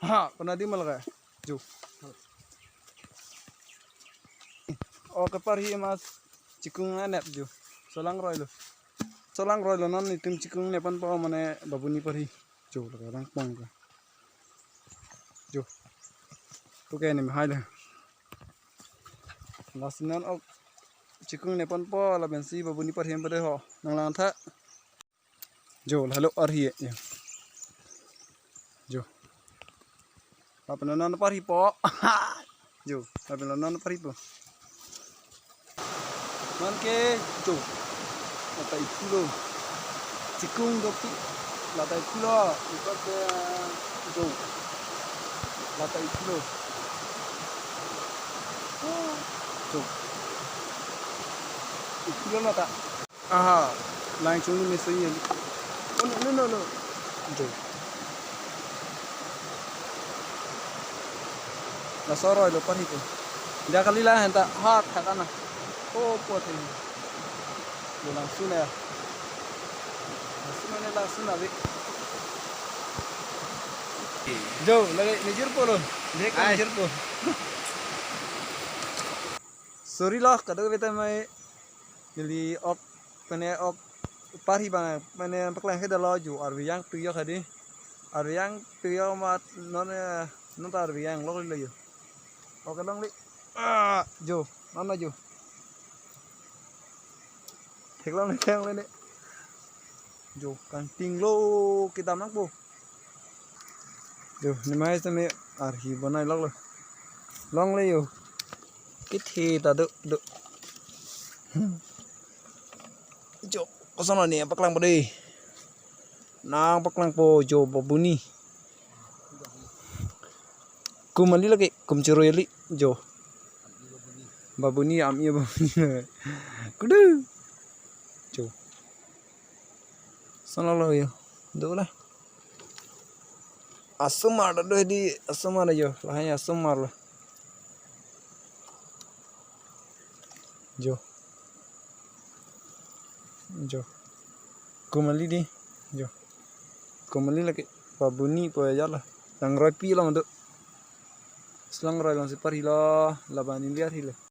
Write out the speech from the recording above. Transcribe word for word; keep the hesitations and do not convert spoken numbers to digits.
Ha, kona di malaka. Jo. O keparhi mas chikung anep jo. Solang roilo. Solang roilo non itum chikung nepan po mane Babuni parhi. Jo, laka langpong ka. Jo. Oke, ne mahai le. Lasi non ok chikung nepan po lapensi Babuni parhi pada ho. Nanglang tha. Jo, lalo arhi ya. Jo. Lapen non parhi po. Jo, lapen non parhi po. Man ke, jo. Lata iphulo. Chikung dopik. Lata iphulo. Ipat ke, jo. Lata iphulo. Jo. Iphulo lata. Aha, lang chungni meso ye. Oh, no, no, no, no. Jo. Laso roilo parhi ke. Dia kali la henta hat thakana. Oh, po the. Jo langsun ya. Langsun ne langsun abi. Jo, lagi mijir po lo. Dia kan Ai. Mijir po. Sorry lo, kadokave ta mai. Neli ok, pene ok parhi bang, pene paklang ke dalo jo, arvi yang tuyo kadi. Arvi yang tuyo mat non, eh, non ta arvi yang lok lo jo. Oke long li. Ah, jo, non na jo. Theklong ni theng le ne. Jo, kangting lo kedam nangpo. Jo, ne mai tame arhi bonai lok lo. Long le jo. Kithi ta do, do. Jo, koson ne paklang po de. Nang paklang po jo Babuni. Kum ali lagi, kum choro ali jo. Babuni, am iya Babuni. Kudu. Jo. Sana lo jo. Dula. Asomar do di, asomar jo. Lahai asomar lo. Jo. Jo. Kum ali di. Jo. Kum ali lagi. Babuni po ya la. Lang roi pi lo madu. Selang roi langsi parhi lo. Laban ini arhi lo.